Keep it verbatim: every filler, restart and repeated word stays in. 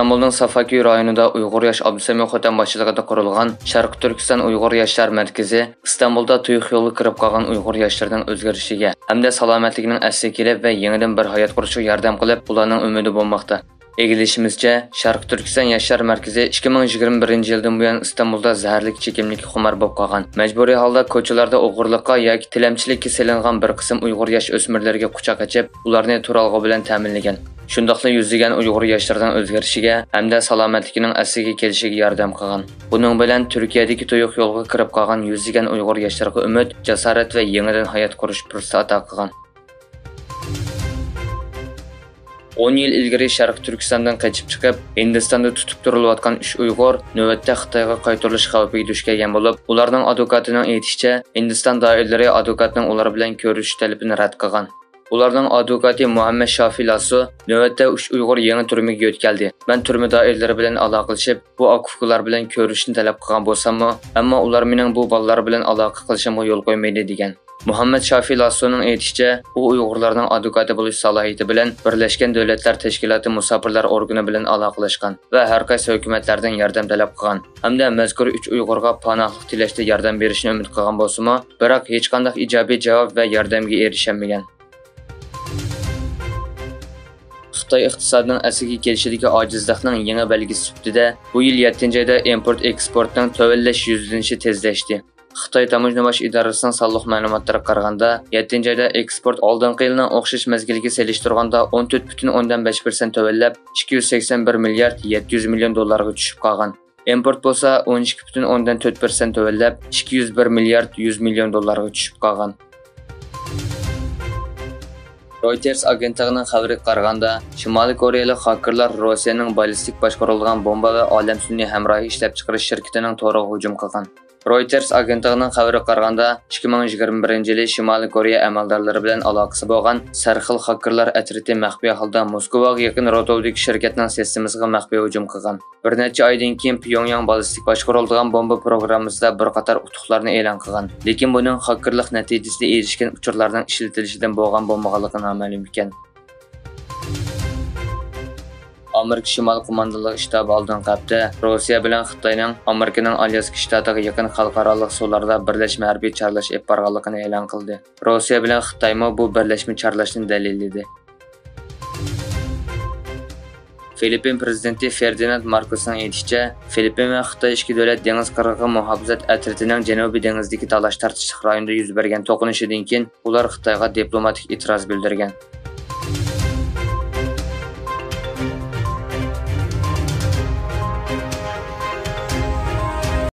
ئىستانبۇلنىڭ سافاكۈي رايونىدا ئۇيغۇر ياش ئابدۇسەمىت خوتەن باشچىلىقىدا قۇرۇلغان شەرقىي تۈركىستان ئۇيغۇر ياشلار مەركىزى ئىستانبۇلدا تۇيۇق يولغا كىرىپ قالغان ئۇيغۇر ياشلىرىنىڭ ئۆزگىرىشىگە ھەمدە سالامەتلىكىنىڭ ئەسلىگە كېلىپ ۋە يېڭىدىن بىر ھايات قۇرۇشىغا ياردەم قىلىپ، ئۇلارنىڭ ئۈمىدى بولماقتا. ئىگىلىشىمىزچە، شەرقىي تۈركىستان ياشلار مەركىزى ئىككى مىڭ يىگىرمە بىرىنچى يىلدىن بۇيان ئىستانبۇلدا زەھەرلىك چېكىملىككە خۇمار بولۇپ قالغان، مەجبۇرىي ھالدا كوچىلاردا ئوغرىلىققا ياكى تىلەمچىلىككە سېلىنغان بىر قىسىم ئۇيغۇر ياش ئۆسمۈرلىرىگە قۇچاق ئېچىپ، ئۇلارنى تۇرالغۇ بىلەن تەمىنلىگەن. شۇنداقلا يۈزلىگەن ئۇيغۇر ياشلىرىنىڭ ئۆزگىرىشىگە ھەمدە سالامەتلىكىنىڭ ئەسلىگە كېلىشىگە ياردەم قىلغان. بۇنىڭ بىلەن تۈركىيەدىكى تۇيۇق يولغا كىرىپ قالغان يۈزلىگەن ئۇيغۇر ياشلىرىغا ئۈمىد، جاسارەت ۋە يېڭىدىن ھايات قۇرۇش پۇرسىتى ئاتا قىلغان. ئون يىل ئىلگىرى شەرقىي تۈركىستاندىن قېچىپ چىقىپ، ھىندىستاندا تۇتۇپ تۇرۇلۇۋاتقان ئۈچ ئۇيغۇر نۆۋەتتە خىتايغا قايتۇرۇلۇش خەۋپىگە دۇچ كەلگەن بولۇپ، ئۇلارنىڭ ئادۋوكاتىنىڭ ئېيتىشىچە، ھىندىستان دائىرىلىرى ئادۋوكاتنىڭ ئۇلار بىلەن كۆرۈشۈش تەلىپىنى رەت قىلغان. ئۇلارنىڭ ئادۋوكاتى مۇھەممەد شافى لاسسو نۆۋەتتە ئۈچ ئۇيغۇر يېڭى تۈرمىگە يۆتكەلدى. مەن تۈرمە دائىرىلىرى بىلەن ئالاقىلىشىپ، بۇ ئاكا-ئۇكىلار بىلەن كۆرۈشۈشنى تەلەپ قىلغان بولساممۇ، ئەمما ئۇلار مېنىڭ بۇ بالىلار بىلەن ئالاقە قىلىشىمغا يول قويمىدى، دېگەن. مۇھەممەد شافى لاسسونىڭ ئېيتىشىچە، ئۇ ئۇيغۇرلارنىڭ ئادۋوكاتى بولۇش سالاھىيىتى بىلەن بىرلەشكەن دۆلەتلەر تەشكىلاتى مۇساپىرلار ئورگىنى بىلەن ئالاقىلەشكەن ۋە ھەر قايسى ھۆكۈمەتلەردىن ياردەم تەلەپ قىلغان ھەمدە مەزكۇر ئۈچ ئۇيغۇرغا پاناھلىق تىلەشتە ياردەم بېرىشىنى ئۈمىد قىلغان بولسىمۇ، بىراق ھېچقانداق ئىجابىي جاۋاب ۋە ياردەمگە ئېرىشەلمىگەن. خىتاي ئىقتىسادىنىڭ ئەسلىگە كېلىشىدىكى ئاجىزلىقنىڭ يېڭى بەلگىسى سۈپىتىدە، بۇ يىل يەتتىنچى ئايدا ئىمپورت ئېكسپورتنىڭ تۆۋەنلەش يۈزلىنىشى تېزلەشتى. خىتاي تاموژنا باش ئىدارىسىنىڭ سانلىق مەلۇماتلىرىغا قارىغاندا، يەتتىنچى ئايدا ئېكسپورت ئالدىنقى يىلنىڭ ئوخشاش مەزگىلىگە سېلىشتۇرغاندا ئون تۆت پۈتۈن ئوندىن بەش پىرسەنت تۆۋەنلەپ، ئىككى يۈز سەكسەن بىر مىليارد يەتتە يۈز مىليون دوللارغا چۈشۈپ قالغان. ئىمپورت بولسا ئون ئىككى پۈتۈن ئوندىن تۆت پىرسەنت تۆۋەنلەپ، ئىككى يۈز بىر مىليارد يۈز مىليون دوللارغا چۈشۈپ قالغان. رويتېرس ئاگېنتلىقىنىڭ خەۋىرىگە قارىغاندا، شىمالىي كورېيەلىك خاكېرلار روسىيەنىڭ بالىستىك باشقۇرۇلىدىغان بومبا ۋە ئالەم سۈنئىي ھەمراھى ئىشلەپچىقىرىش شىركىتىنىڭ تورىغا ھۇجۇم قىلغان. رويتېرس ئاگېنتلىقىنىڭ خەۋىرىگە قارىغاندا، ئىككى مىڭ يىگىرمە بىرىنچى يىلى شىمالىي كورېيە ئەمەلدارلىرى بىلەن ئالاقىسى بولغان سەرخىل خاكېرلار ئەترىتى مەخپىي ھالدا موسكۋاغا يېقىن روتوۋدىكى شىركەتنىڭ سىستېمىسىغا مەخپىي ھۇجۇم قىلغان. بىر نەچچە ئايدىن كېيىن پيۇڭياڭ بالىستىك باشقۇرۇلىدىغان بومبا پروگراممىسىدا بىر قاتار ئۇتۇقلارنى ئېلان قىلغان، لېكىن بۇنىڭ خاكېرلىق نەتىجىسىدە ئېرىشكەن ئۇچۇرلارنىڭ ئىشلىتىلىشىدىن بولغان بولمىغانلىقى نامەلۇم ئىكەن. ئامېرىكا شىمالىي قوماندانلىق شتابى ئالدىنقى ھەپتە روسىيە بىلەن خىتاينىڭ ئامېرىكىنىڭ ئالياسكا شتاتىغا يېقىن خەلقئارالىق سۇلاردا بىرلەشمە ھەربىي چارلاش ئېلىپ بارغانلىقىنى ئېلان قىلدى. روسىيە بىلەن خىتايمۇ بۇ بىرلەشمە چارلاشنى دەلىللىدى. فىلىپپىن پىرېزىدېنتى فېردىناند ماركوسنىڭ ئېيتىشىچە، فىلىپپىن ۋە خىتاي ئىككى دۆلەت دېڭىز قىرغىقى مۇھاپىزەت ئەترىتىنىڭ جەنۇبىي دېڭىزدىكى تالاش-تارتىشلىق رايوندا يۈز بەرگەن توقۇنۇشىدىن كېيىن، ئۇلار خىتايغا دىپلوماتىك ئېتىراز بىلدۈرگەن.